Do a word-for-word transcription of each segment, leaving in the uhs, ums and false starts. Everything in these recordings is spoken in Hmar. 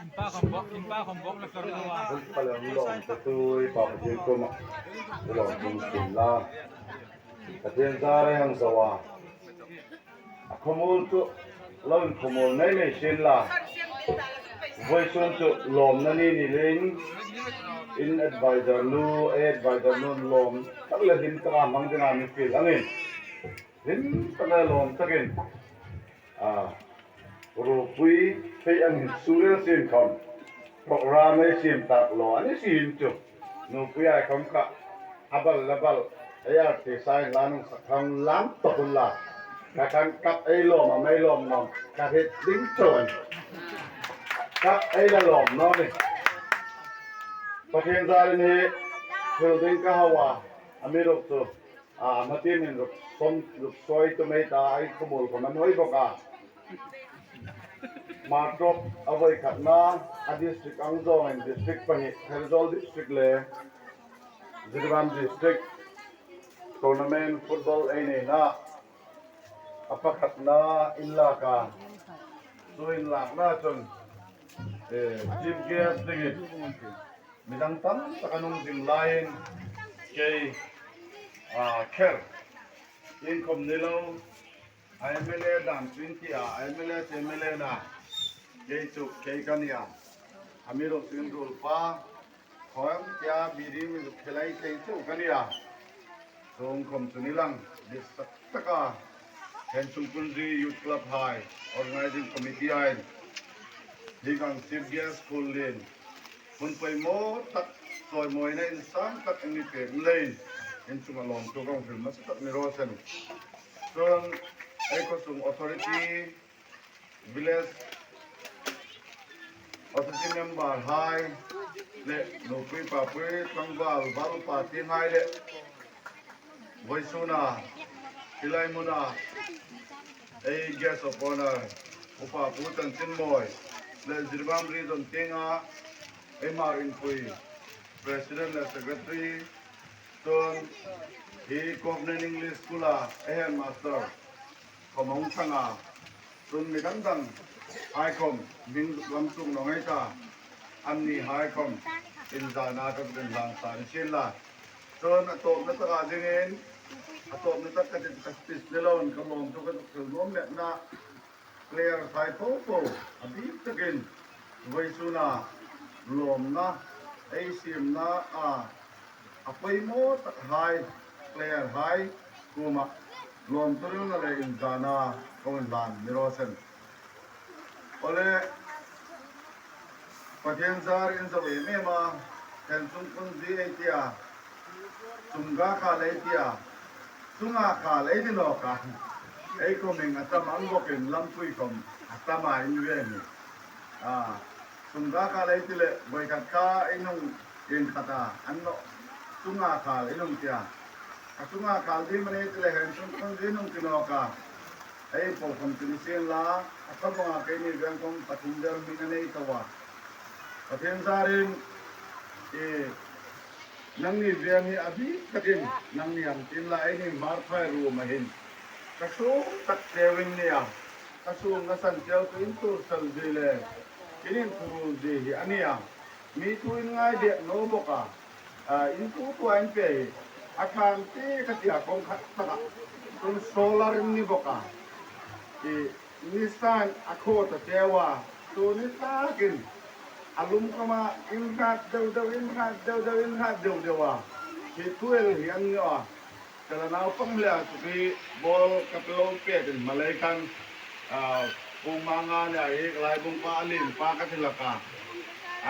Inpa khom bawk, inpa khom bawk la kar lo a. Kan pal ang lawm ta tui pa Pathian kuoma. Lawm tum sin la. Pathian zar ei hang zo a. A khawmuol chu lo inkhawmuol nei nei sin la. Vawisun chu lawmna ni ni leiin in advisor nu, ei advisor nu lawm tak le hlim taka hmang dinga mi fiel angin. Hlim taka lawm takin. A, ropui thei ang hin surel sin khom. Program ei siem tak lo, a ni si hin chu. Nupuihai khom kha. A bal la bal. Ei ar ti sa in la nung sak khom lang tawk un la. Ka kan kap ei lawm, a mei lawm lawm. Ka hriet ding chuan. Kap ei la lawm naw ni. Pathian zarin hi. Thil ding ka hau a. Amiruokchu. A, hma timin ruk som, ruk soi tum ei ta, ei khawmuol khom a nuoi bawk a. March a voi khatna, a district ang zawngin district pahni, Pherzawl district le Jiribam district tournament football ei neina, a pakhatna in lak a, chu in lakna chun, eh, chief guest dingin, midang tam tak an um ding laiin kei, a, kher. Inkhawm ni lo, a M L A dan twenty a, a M L A te M L A na. Kei chu, kei ka ni a. Amiruokchu in ruolpa, khawm tia biri mi zuk khelai thei chu ka ni a. Chuong khom chu ni lang, disak taka. Hensungkunzi Youth Club hai, Organizing Committee hai. Hi kan chief guest khul lin. Hun poimaw tak, chawimawina insang tak in mi pek leiin. In chunga lawmthu kan hril hmasa tak ni raw se. Chuan, ei khawsung authority, village authority member hai, le nupui papui, tlangval, val pa ting hai le, vawisuna, hi lai hmuna, ei guest of honour, Upa Pu Chanchinmawi, le Jiribam Region tinga, ei Hmar Inpui, President le Secretary, chuan hi Covenant English School-a, ei headmaster, khom hung thlang a, chuan mi dang dang hai khom, hming lam chung naw ngei ta, anni hai khom, inzana ka zuk inhlan sa ni sin la. Chuan a tawpna taka dingin, a tawpna tak ka ti, ka speech ni loin ka lawmthu ka zuk hril nuom metna, player hai po po, a bik takin, vawisuna, lawmna, ei siemna a, a poimaw tak hai, player hai, kuoma, lawmthu rilna le inzana, ka hung inhlan ni raw se. Awle, Pathian zar in zo em em a, Hensungkunzi ei tia, Chungkakhal ei tia, Chungakhal ei ti nawk a. Ei khom hming a tam ang bawkin lampui khom a tam a in ve ni. A, Chungkakhal ei ti le, voi khat kha ei hung in khat a, an lo, Chungakhal ei hung tia. A Chungakhal ding mani ti le Hensungkunzi ei hung ti nawk a. Ei po khom ti ni sien la, a thlamuonga keini veng khom pathum vel hming a nei tho a. Pathian zarin, e, nangni veng hi a bik takin, nangni ang tin la, eini Hmarkhai ruoma hin. Ka sung tak cheu in nia, ka sung ka san cheu ka in tur sal zi le, in in thurul zi hi a nia. Mi thu in ngai dek naw bawk a. A, in tu tua in pe hi, a ṭhang te ka tia kawng khat taka. Tun solar in ni bawk a. I, ni san a khaw ta cheu a. Tu ni takin, a lum kama in hrat deu deu, in hrat deu deu, in hrat deu deu a. Hi tu el hi an ni a. Ka la naupang hle a, chu khi ball ka pe lo pet in hmalai khan, a, Pu Manga nia hi ka laibung pa a lien pa ka ti hlak a.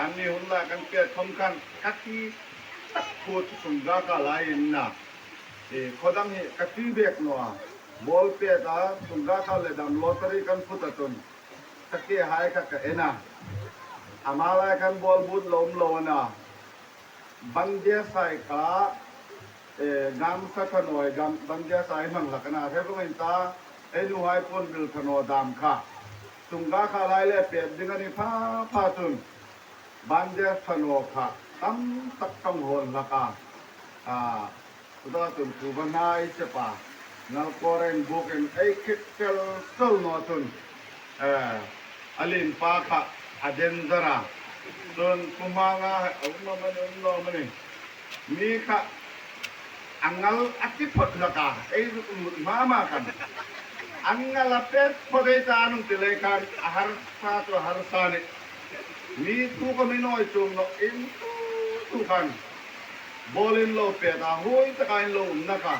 Anni hun lai kan pet khom khan ka ti tak phut Chungkakhal lai in na. E, khaw dang hi ka ti bek naw a. Ball pet a, Chungkakhal le dam lottery kan phut a chun. Ka ke hai kha ka en a. Ama lai khan ball but lo awm lo a na. Bandesai kha, eh, gamsa ṭha naw, gam, bandesai hmang hlak a na, hre vawng in ta, ei nuhai puon bil ṭha naw dam kha. Chungkakhal lai le pet ding a ni pha pha chun, bandes ṭha naw kha, tam tak kan hawn hlak a. A, chuta chun kuva hnai che pa. Ngalkawr inbukin ei khit fel fel naw chun, eh, a lien pa kha a danger a. Chun kuhmanga a um naw am a ni, um naw am a ni. Mi kha a ngal a ti phawt hlak a, ei zuk lut hma hma khan. A ngal a pet phawt ei ta nung ti lei khan a harsa chu a harsa ni. Mi thu ka mi nawi chuong naw in tu tu khan. Ball in lo pet a, huoi taka in lo umna kha.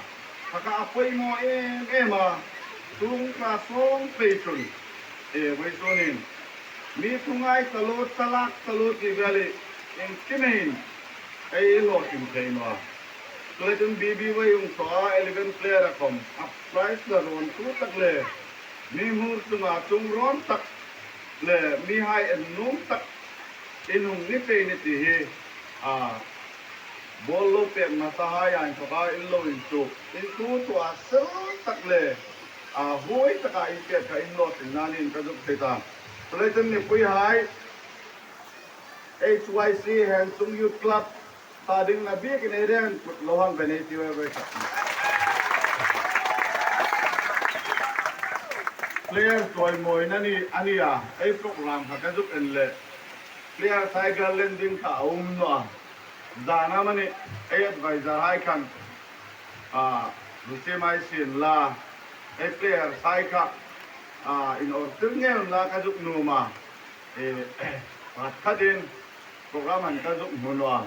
Kha kha a poimaw em em a. Tung ka sawm pei chun. E, vawisûnin. Mi thu ngai ta lo, ta lak ta lo ti veli. Iengkim hin. Ei lo kim thei naw. Chuleiin B B Y hung thaw a, eleven player a khawm. A prize la rawn tu tak le. Mi hmur chunga chung rawn tak le. Mihai en nuom tak. In hung ni pei ni ti hi, a, ball lo pek hmasa hai a inthawka in lo inchuk. In tu tu a sel tak le, a, huoi taka in pek kha in lo tin nanin ka zuk thei ta. Chuleiin mipui hai, H Y C Hensung Youth Club, ta dingna bikin ei reng kut lo hang ve nei ti ve ve ka. Player chawimawina ni, a ni a, ei program kha ka zuk en le. Player sai gar len ding kha a um naw a. Zana mani, ei advisor hai khan, a, Lucy mai sin la, ei player sai kha, a, in order ngei la ka zuk nuom a. E, pakhat khatin, program an ka zuk hmu naw a.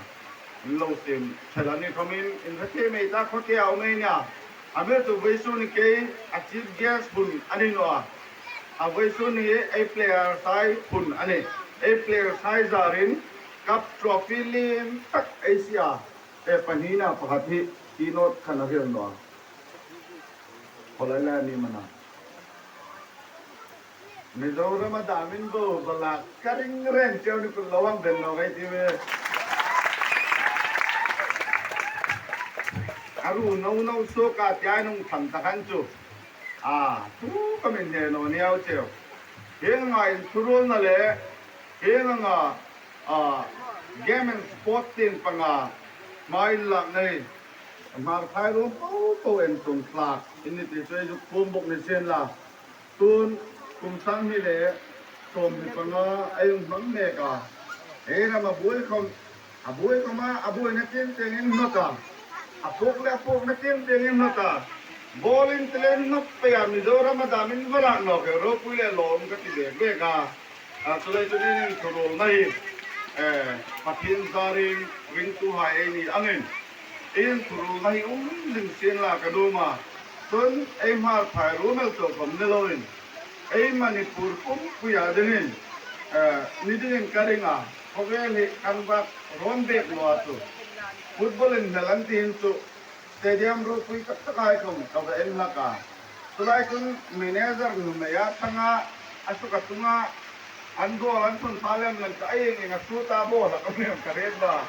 In lo sim, thela ni khawmin, in ka ti mei ta khaw ke a um ei nia. A mi chu vawisûn ni kei, a chief guest hun a ni naw a. A vawisûn ni ei player sai hun a ni. Ei player sai zarin, cup trophy lien tak ei sie a. E, pahnina pakhat hi, keynote khan a hril naw a. Khawlai lai ni mana. Mizoram a damin bo, balak ka ring reng cheu ni kun lo hang ben lo kei ti ve. A ru no no suok a ti a nung thang ta khan chu. A, thu ka min hne naw ni au cheu. Hieng anga inthuruolna le, hieng anga, a, game and sport tieng panga, hma inlakna hi. Hmarkhai ruom po po en tum tlak, in ni ti chu ei zuk pum bawk ni sien la. Tun, kum sang hni le, sawmhni panga, ei hung hmang mek a. Ei ram a buoi khawm, a buoi khawma, a buoina tieng tieng in hnawt a. A puok le a puokna tieng tieng in hnawt a. Ball in ti le hnawt pei a, Mizoram a damin va lak naw kher ropui le lawm ka ti bek bek a. A, chuleiin inthuruolna hi, eh, Pathien zarin ringtuhai ei ni angin, inthuruolna hi um zing sien la ka nuom a. Chun ei Hmarkhai ruom el chau khawm ni loin, ei Manipur pumpuia dingin, eh, ni dingin ka ring a, khawvel hi kan va rawn bek naw a chu. Football inhnel an ti hin chu, stadium ropui tak tak hai khawm ka va en hlak a. Tulai chun manager nuhmei a thanga, a suk a tunga, an goal an thun pha lem lem ka, ei eng a sut a ball a ka hmel ka ret ba.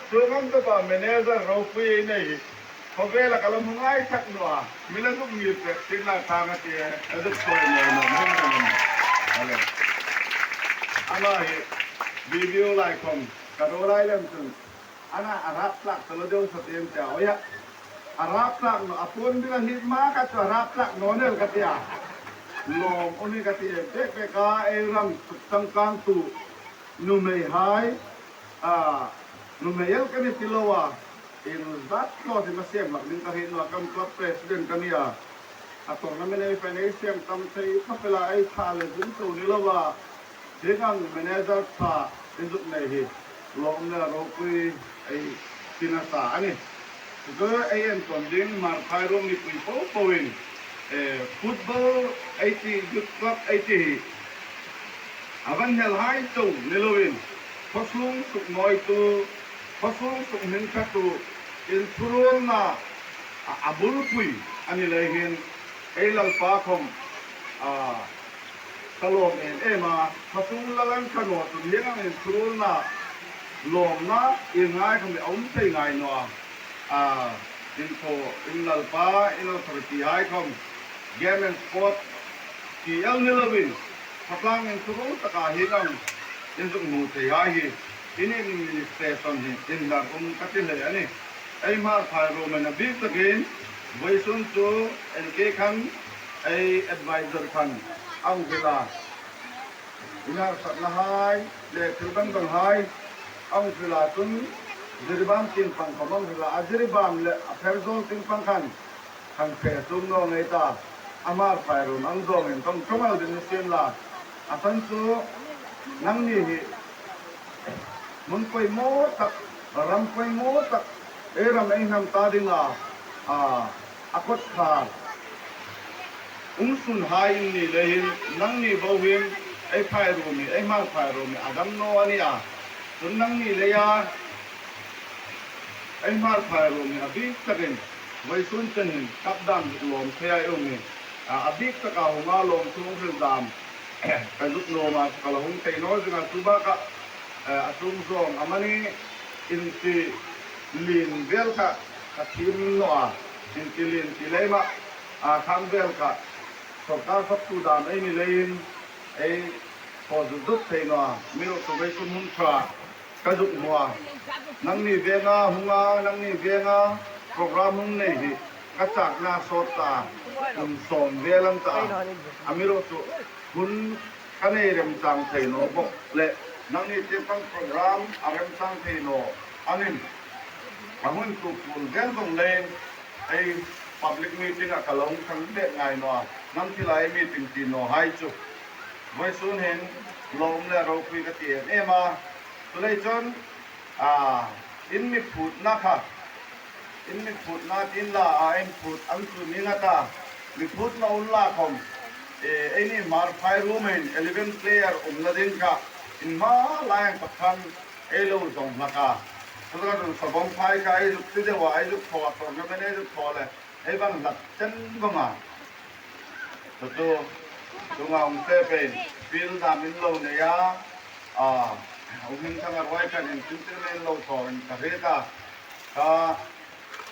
Chu ngam ka ba manager ropui ei nei hi. Khawvela ka la hmu ngai tak naw a. Mi la zuk ngir pek sien la thang a ti a, a zuk soi naw naw naw naw. Ale. Ama hi, video lai khawm, ka ro lai lem chun. Ana a rap tlak ta lo deu sa tiem tia, oya. A rap tlak naw, a puon bila hi ma ka chu a rap tlak naw nel ka tia. Lawm um hi ka ti em bek bek a, ei ram suk changkang tu nuhmei hai, a, nuhmei el ka ni ti lo a. Ei zat lo ti ma siam hlak ding ka hriet naw a, kan club president ka ni a. A tournament ei fe nei siam tam thei, ka fe la ei tha le zung tu ni lo a. Hieng ang manager ṭha ei zuk nei hi, lawmna ropui ei ti nasa a nih. Chu ei enkawl ding Hmarkhai ruom mipui po po in, eh, football ei ti, youth club ei ti hi, a va hnel hai chau ni loin, khawsung sukmawitu, khawsung sukhmingthatu, inthuruolna a, a bulpui a ni lei hin, ei Lalpa khawm, a, ka lawm em em a, khawsung la lang kha naw chun hieng ang inthuruolna, lawmna, ingai khawm a um thei ngai naw a. A, in thaw, in Lalpa, in authority hai khawm, game and sport, ti el ni loin, khawtlang inthuruol taka hieng ang, in zuk hmu thei hai hi, in administration hi, in lar um ka ti hle a nih. Ei Hmarkhai ruom a bik takin, Vawisun chu N K khan ei advisor khan a hung hril a. Inharsatnahai le thil dang danghai a hung hril a, chun Jiribam tieng pang khawm a hung hril a. A Jiribam le a Pherzawl tieng pang khan hang fe chuong naw ngei ta. A Hmarphai ruom ang zawngin ṭawng ṭawng el ding ni sien la. A san chu nangni hi hmun poimaw tak, ram poimaw tak, ei ram ei hnam ta dinga, a, a kawtkhar um sunhai in ni leiin, nangni bo hin ei phai ruom hi, ei Hmarphai ruom hi a dam naw a nih a. Chun nangni leia ei Hmarphai ruom hi a bik takin vawisun chen hin kap dam zuk lawm thei a um hi. A, a bik taka hunga lawmthu hril dam ka zuk nuom a, ka la hung thei naw zing a, chu bakah, eh, a chung zawng amanih inti lien vel kha ka thiem naw a, inti lien ti lei mah, a, khang vel kha sawrkar faktu dam ei ni leiin ei thaw zuk zuk thei naw a, amiruokchu vawisun hun ṭha ka zuk hmu a. Nangni venga hunga, nangni venga program hung nei hi ka chakna sawt ta, kum sawm vel an ta a. Amiruokchu hun ka nei remchang thei naw bawk le, nangni tieng pang program a remchang thei naw angin, a hun tu pul vel vawng leiin ei public meeting-a ka lo hung thang bek ngai naw a, hnam thila ei meeting ti nawhai chu. Vawisun hin lawm le ropui ka ti em em a. Chuleiin chun, a, in mi phutna kha, in mi phutna ti inla, a, in phut ang chu ni nga ta, mi phutna unla khawm, e, eini Hmarphai ruom hin eleven player umna ding kha, in hma lai ang pakhat ei lo zawng hlak a. Chuta chun Sabawmphai kha ei zuk ti deu a, ei zuk thaw a, tournament ei zuk thaw le, ei bang hlak chen vawng a. Chuchu, chunga hung fe peiin, field dam in lo nei a, a, hung hing thang a ruoi khan in tin tin in lo thaw in ka hriet a. Ka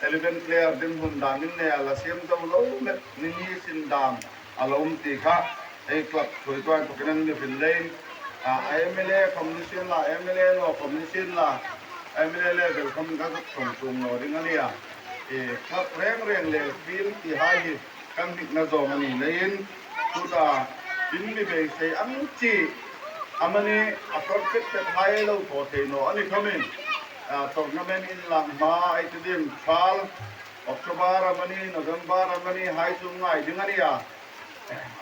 eleven player ding hun dam in nei a, la siem zo lo met ni ni sin dam a lo um ti kha, ei club thuoituhai inthokin an mi hril leiin, a, a M L A khawm ni sien la, M L A naw khawm ni sien la, M L A level khawm ka zuk ṭhung ṭhung naw ding a nih a. E, club reng reng le field tihai hi kan hnikna zawng a ni leiin, tuta in mi beisei ang chi amanih a perfect pet hai lo thaw thei naw a ni khawmin, a, tournament inlang hma ei ti ding, thal October amanih, November amanih hai chu ngai ding a nih a.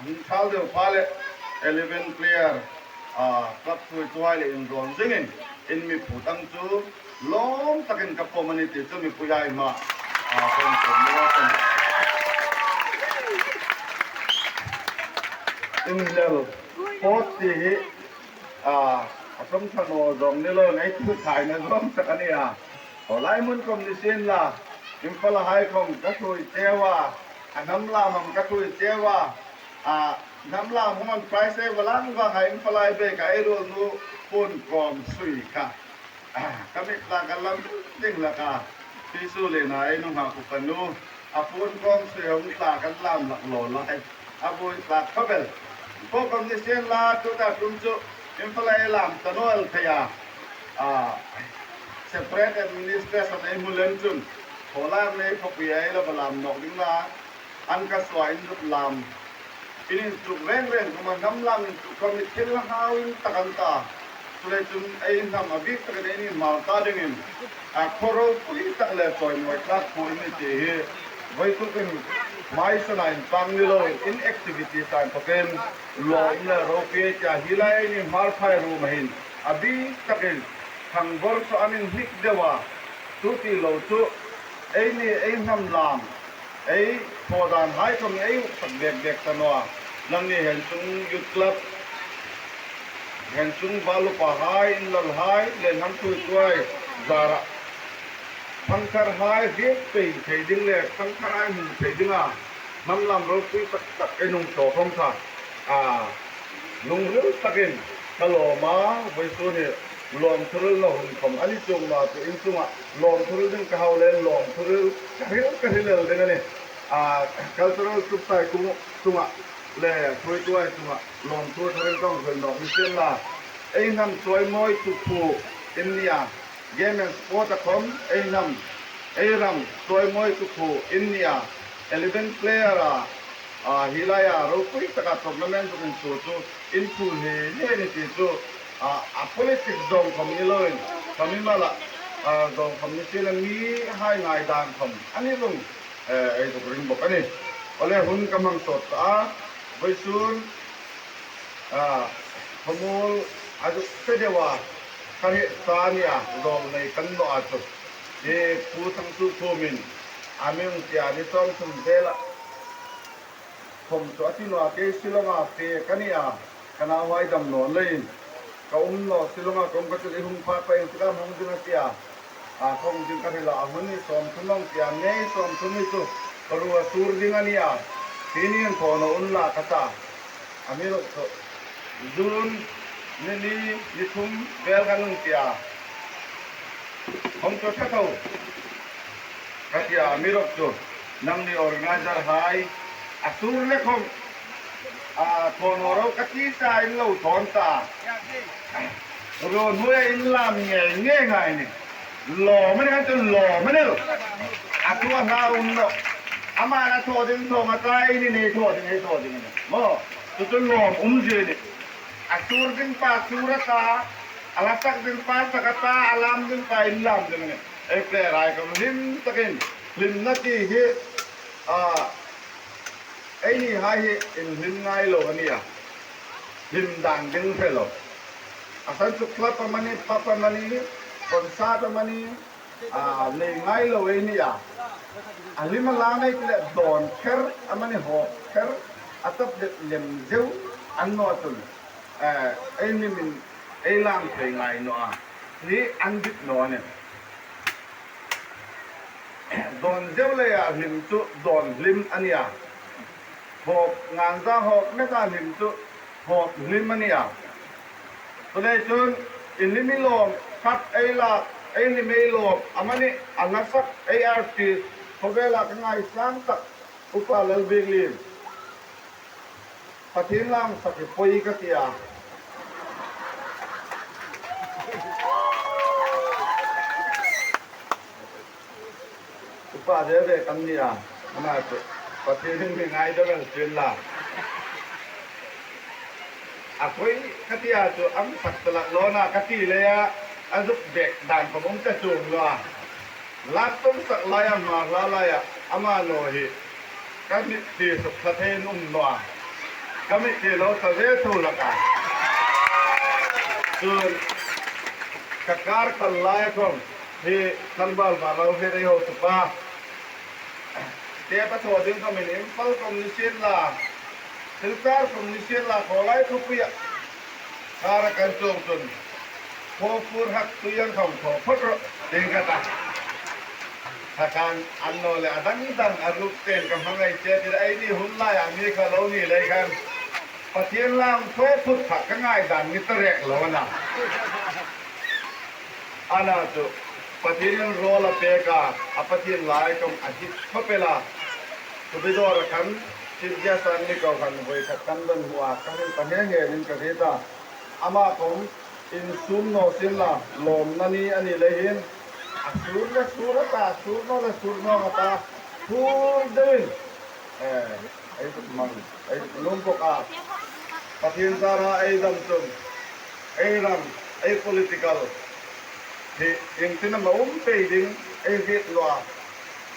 Hung thal deu pha le eleven player, a, club thuoituhai le inrawn zingin in mi phut ang chu lawm takin ka pawm a nih ti chu mipuihai hmaa, a, kan pawm ni a kan. In lel, sport ti hi, a, a ṭawngṭai naw zawng ni loin ei thuoithaina zawng tak a nih a. Aw, lai hmun khawm ni sien la, Imphal-a hai khawm ka thuoi cheu a, a hnam lam khawm ka thuoi cheu a, a, hnam lam khawm an prize ei va lang vang a, Imphal-a ei bek a ei ruolnu Puonkawmsui kha. A, ka mit la ka lam ding hlak a, Pi Suolien-a ei nunghak upa nu, a Puonkawmsui hung tla kan lam hlak lo lai. A buoi tlak khawp el. Puonkawm ni sien la, tuta ṭum chu Imphal-a ei lam ta naw el thei a. A, separate administration ei hmu lem chun, khawlam nei khawpui ei lo va lam nawk ding la, an ka suo in zuk lam. In inchuk reng reng khawma hnam lam inchuk khawm hi thil hau in tak an ta. Chuleiin chun ei hnam a bik takin ei ni hmang ta dingin, a, khaw ropui tak le chawimawi tlak thu in ni ti hi vawituk in hmaisana inpang ni loin, in activity-a inthokin lawm le ropui ei tia hi lai ei ni Hmarphai ruom hin a bik takin thangvawr chu an inhnik deu a. Chu ti lo chu, eini ei hnam lam, ei thaw dan hai khawm ei uksak bek bek ta naw a. Nangni hen chung youth club, hen chung val upa hai, in lal hai, le hnam thuoituhai zara thangthar hai hriet pei thei ding le thangthar hai hmu thei dinga hnam lam ropui tak tak ei hung thaw khawm kha, a, lungril takin ka lawm a, vawisun hi lawmthu hrilna hun khawm a ni chuong naw a, chu in chunga lawmthu hril ding ka hau le lawmthu hril ka hril, ka hril el ding a nih. A, cultural troupe-hai chunga le thuoituhai chunga lawmthu thar in kan hril nawk ni sien la. Ei hnam chawimawitu khu in ni a, game and sport-a khawm ei hnam, ei ram chawimawitu khu in ni a, Eleven player a, a, hi laia ropui taka tournament zuk insuo chu inphu hle hle ni ti chu, a, a politics zawng khawm ni loin, khami mala, a, zawng khawm ni sien a, mihai ngaidan khawm a ni zung, eh, ei zuk ring bawk a nih. Awle, hun ka hmang sawt ta a, vawisun, a, khawmuol a zuk fe deu a, ka hriet sa a nia, zawl nei kan naw a chu. Hi Pu Thangthu Khumin, a mi hung tia ni sawmthum vel a. Khawm chu a ti naw a, kei Shillong-a fe ka ni a, ka nauhai dam naw leiin. Ka um naw Shillong-a, ka um ka chu i hung phak pei ang ti ka hung ding a tia. A, ka hung ding ka hril a, a hun ni sawmthum hung tia, May sawmthum ni chu ka ruo a sur ding a nia. Hi ni an thaw naw unla ka ta. Amiruokchu June ni li, ni thum vel kan hung tia. Hawng chu ṭha tho ka tia, amiruokchu nangni organizer hai a sur le khawm, a, thaw naw ro ka ti sa in lo thaw ta. Ruo hnuoia inlam ngei ngei ngai ni. Lawm a ni khan chu lawm a ni lo. A thu a hla um naw. Ama la thaw ding thaw ma ta, ei ni nei thaw ding, ei thaw ding a ni. Maw, chu chu lawm umzie ni. A sur ding pa sur a ta, a la sak ding pa sak a ta, a lam ding pa inlam ding a ni. Ei player hai khawm hlim takin, hlimna ti hi, a, eini hai hi inhlim ngai lo a nia. Hlim dan ding hre lo. A san chu club amani, pub amani, concert amani, a, nei ngai lo ei nia. A hlim a la nei ti le dawn kher amani, hawk kher, a tap det lem zeu an naw chun, eh, ei hlimin ei lang thei ngai naw a. Hi an dit naw a nih. Dawn zeu leia hlim chu dawn hlim a nia. Hawk, ngangza hawk meta hlim chu hawk hlim a nia. Chuleiin chun i hlim i lawm, khat ei lak, ei hlim ei lawm, amani a hla sak, ei artist, khawvela ka ngaisang tak, Upa Lalbinglim. Pathien lam sak hi poi ka tia. Upa ve ve kan ni a, ana chu Pathienin mi ngai deu el sien la. A poi ka tia chu am sak ta lak lo na ka ti leia, a zuk bek dan khawm um ta chuong lo a. Lak tum sak laia, hma hla laia, ama naw hi ka mit ti suk thla thei um naw a. Ka mit ti lo ta ve tho laka. Chun ka kar kal lai khawm hi Thangbal Varlo hi rei ho tu pa. Te pa thaw ding khawm in Imphal khawm ni sien la, Silchar khawm ni sien la, khawlai thupuia kara kan chuong chun, "Khaw fur hak tui ang khawm thaw phawt rawh," ding ka ta. Kha khan an naw le a dang dang a ruk ten ka hmangai che ti, eini hun laia mi kha lo ni lei khan Pathien lam thaw phut kha ka ngaidan ni ta rek lo a na. Ana chu Pathienin role a pek a, a Pathien lai khawm a dit khawp el a. Subedar a khan, Chief Guest an ni ko khan voi khat kan don hmu a, ka hril ta nghe nghe in ka hriet a. Ama khawm insum naw sien la, lawmna ni a ni leiin, a sur le sur a ta, sur naw le sur naw a ta, sur deuin, eh, ei zuk hmang, ei zuk nuom bawk a. Pathien zara ei dam chun, ei ram, ei political hi iengtin am a um pei ding ei hriet naw a.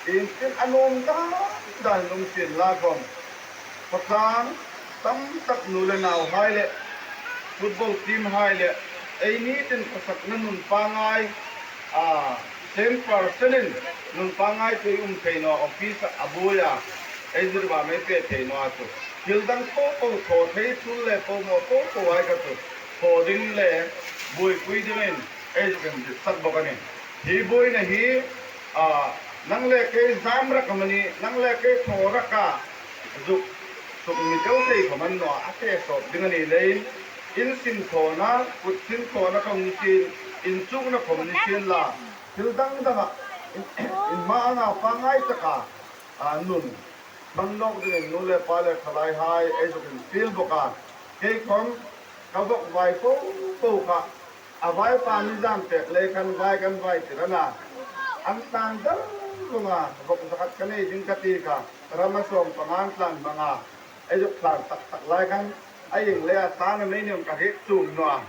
Iengtin a nuom dan dan um sien la khawm, khawtlang tam tak nu le nauhai le, football team hai le, ei nitin khawsakna nun pangngai, a, ten percent-in nun pangngai chu ei um thei naw a, office-a a buoi a, ei zirba mei pe thei naw a chu. Thil dang po po thaw thei, thul le pomaw po po hai kha chu thaw ding le buoipui dingin ei zuk inzirsak bawk a nih. Hi buoina hi, a, nang le kei zam rak amani, nang le kei thaw raka zuk suk mi tel thei khawm a ni naw a, a fe sawt ding a ni leiin, in sin thawna, kut sin thawna khawm ni sien, in chukna khawm ni sien la, thil dang danga in, in hma anga pangngai taka, a, nun hmang nawk dingin nu le pa le thalai hai ei zuk infiel bawk a. Kei khawm ka vawk vai po po kha, a vaipa mi zam pek lei khan vai kan vai tir a na. An tang dal Chunga vawk zakhat ka nei ding ka ti kha, ram a sawm panga an tlan hmanga, ei zuk tlan tak tak lai khan, a ieng leia tlan a mei ni ka hriet chuong naw a.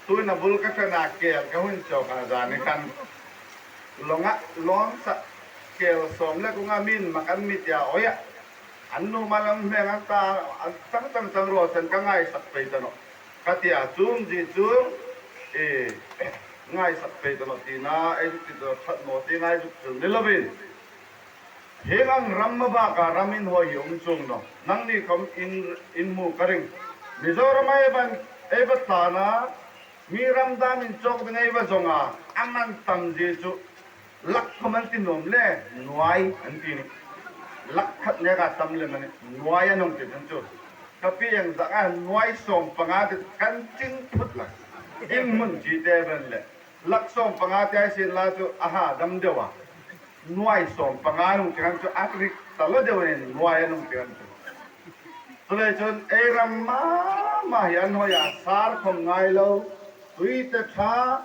Tuin a bul ka ṭan a, kel ka hung chawk a, zani khan. Lawnga, lawn sa, kel sawm le kunga min mak an mi tia, oia. An nuom a lam hmeng an ta, an chang chang chang raw sen ka ngaisak pei ta nawh. Ka tia chuong zie chu, e, ngaisak pei ta nawh tina, ei zuk ti ta ṭhat naw ti ngai zuk thil ni lovin. Hieng ang ram ma baka ram inhawi hi um chuong naw. Nangni khom in, in hmu ka ring. Mizoram ei ban, ei va tlan a, mi ram dam inchawk ding ei va zawng a, a man tam zie chu. Lak khom an ti nuom le, nuai an ti ni. Lak khat neka tam lem a ni, nuai an hung ti ding chu. Ka pi ang zak a nuai sawm panga ti kan ching phut la. In hmun chi te ben le. Lak sawm panga te ai sin la chu a ha dam deu a. Nuai sawm panga an hung ti khan chu a rik ta lo deu a ni, nuai an hung ti khan chu. Chuleiin chun ei ram ma ma hi an hawi a, sar khom ngai lo, tui te ṭha,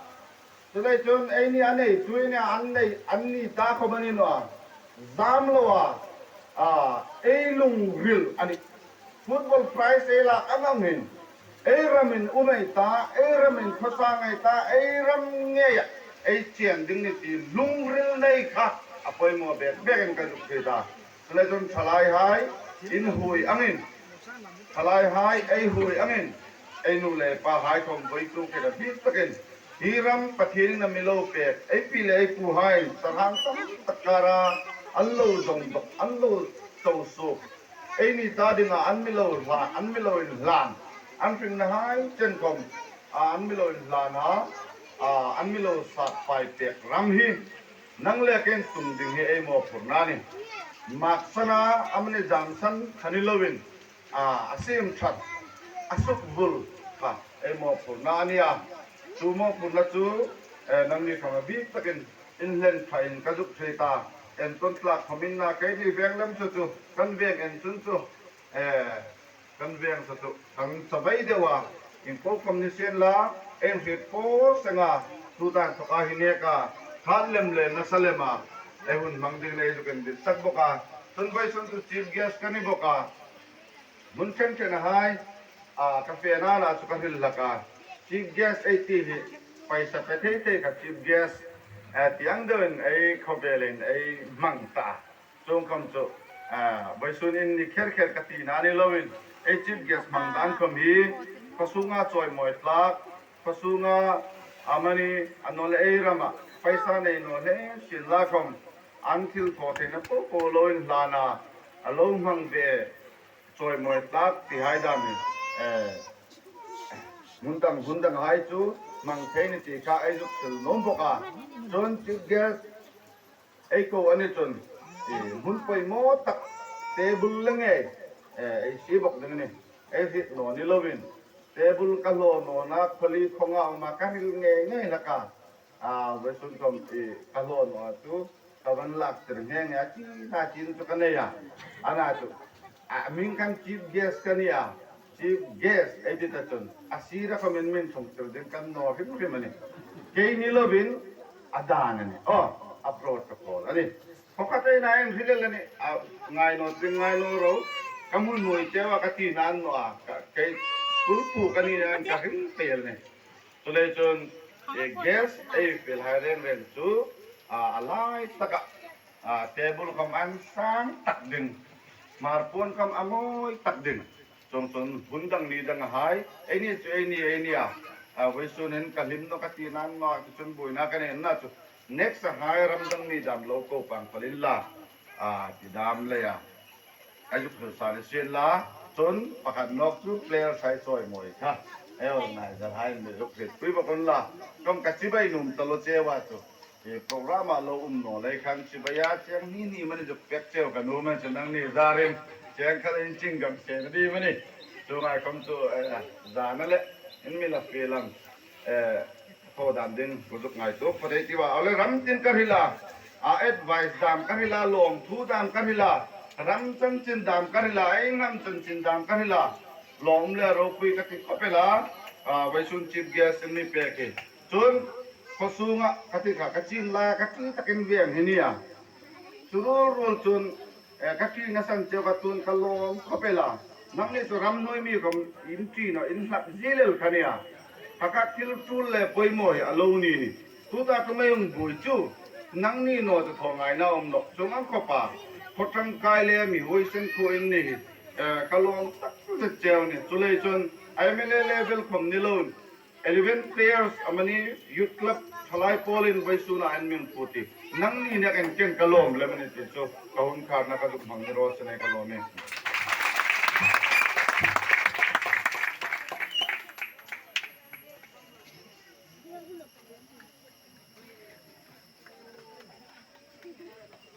Chuleiin chun eini a nei, tuin an nei, anni ta khom a ni naw a. Zam lo a, a, ei lungril a nih. Football prize ei lak ang ang hin. Ei ramin um ei ta, ei ramin khawsang ei ta, ei ram ngeia ei chen ding ni ti lungril nei kha a poimaw bek bekin ka zuk hril ta. Chuleiin chun thalaihai in huoi angin, thalaihai ei huoi angin, ei nu le pahai khom voituk kha a bik takin, hi ram Pathienin a mi lo pek, ei pi le ei puhai, sarhang tam tak kara an lo zawng dawk, an lo to suok. Eini ta dinga an mi lo hlan, an mi lo inhlan, an hringnahai chen khom, a, an mi lo inhlan a, a, an mi lo sat fai pek ram hi, nang le keiin tum ding hi ei mawphurna a nih. Maksana amani zamsan kha ni loin, a, a siem ṭhat, a sukvul kha ei mawphurna a nih a. Chu mawphurna chu, eh, nangni khom a bik takin inhlen ṭhain ka zuk hril ta. Enton tlak khom in na keini veng lam chu chu, kan veng en chun chu, eh, kan veng sa chu kan chavai deu a, inko khom ni sien la, ei hriet po senga, tuta inthawka hi neka, khat lem le nasa lema ei hun hmang ding nei zuk en dit tak bawk a. Chun vawisun chu chief guest ka ni bawk a. Hmun ṭhen ṭhenahai, a, ka fena la chu ka hril hlak a. Chief guest ei ti hi, paisa pe thei thei kha chief guest, a, ti ang deuin ei khawvelin ei hmang ta. Chuong khom chu, a, vawisun in ni kher kher ka tina ni loin, ei chief guest hmang dan khom hi, khaw sunga chawimawi tlak, khaw sunga amani, a naw le ei rama paisa nei naw hle sien la khom, an thil thaw theina po po lo inhlan a, a lo hmang ve, chawimawi tlak tihai dam hi, eh, hmun dang, hmun danghai chu hmang thei ni ti kha ei zuk hril nuom bawk a. Chun chief guest ei ko a ni chun, eh, hmun poimaw tak, table le ngei, eh, ei sie bawk ding a nih. Ei hriet naw ni loin, table ka hlaw nawna, khawli khawnga um a ka hril ngei ngei hlak a. A, vawisun khom, eh, ka hlaw naw a chu, ka van lak tir nghe nghe a, chin a chin chu ka nei a. A na chu, a, min khan chief guest ka ni a. Chief guest ei ti ta chun, a sira khom in min ṭhung tir ding kan naw hrim hrim a nih. Kei ni lovin, a dan a nih. Aw, a protocol a nih. Pakhat ei na en hril el a nih. A, ngai naw, tin ngai naw ro. Ka hmun hnuoi cheu a ka tina a ni naw a. Ka, kei school pu ka ni a, ka hring pei el a nih. Chuleiin chun, eh, guest ei felhai reng reng chu, a, a lai taka, a, table khom an sang tak ding, hmar puon khom a mawi tak ding. Chuong chun hun dang ni dangahai, eini chu eini, eini a, a, vawisun hin ka hlim naw ka tina a ni naw a, chun buoina ka nei a na chu. Next a hai ram dang ni dam lo ko pang pal inla, a, ti dam leia. Ka zuk hril sa ni sien la, chun pakhat nawk chu player hai chawimawi kha. Ei organizer hai mi zuk hrietpui bawk unla. Khom ka chibai nuom ta lo cheu a chu. E, program a lo um naw lei khan chibai a cheng ni ni mani zuk pek cheu ka nuom a, chu nangni zarin. Cheng kha in ching gam se na di mani. Chu ngai khom chu, eh, zana le, in mi la fe lam. Eh, thaw dan ding, ku zuk ngaituo phawt ei tiu a. Aw le, ram tin ka hril a, a, advice dam ka hril a, lawmthu dam ka hril a, ram chanchin dam ka hril a, ei ram chanchin dam ka hril a, lawm le ropui ka ti khawp el a, a, vawisun chief guest in mi pek hi. Chun, khaw sunga ka ti kha, ka chin lai, ka ti takin veng hi nia. Chu ruol ruol chun, eh, ka ṭina san cheu ka tun ka lawm khawp el a. Nangni chu ram hnuoi mi khawm in ṭi naw, in hlak zie lel kha nia. Kha kha thil tul le poimaw hi a lo ni ni. Tuta ka mei hung buoi chu, nangni naw chu thaw ngaina um nawk chuong ang khawp a. Khaw ṭangkai le mi huoisen khuo in ni hi, eh, ka lawm tak zet cheu ni. Chuleiin chun M L A level khawm ni loin, eleven players amani youth club thalai pawlin vawisuna an min put hi, nangni nekin ken ka lawm lem a ni ti chu ka hun kharna ka zuk hmang ni raw se, ka lawm e.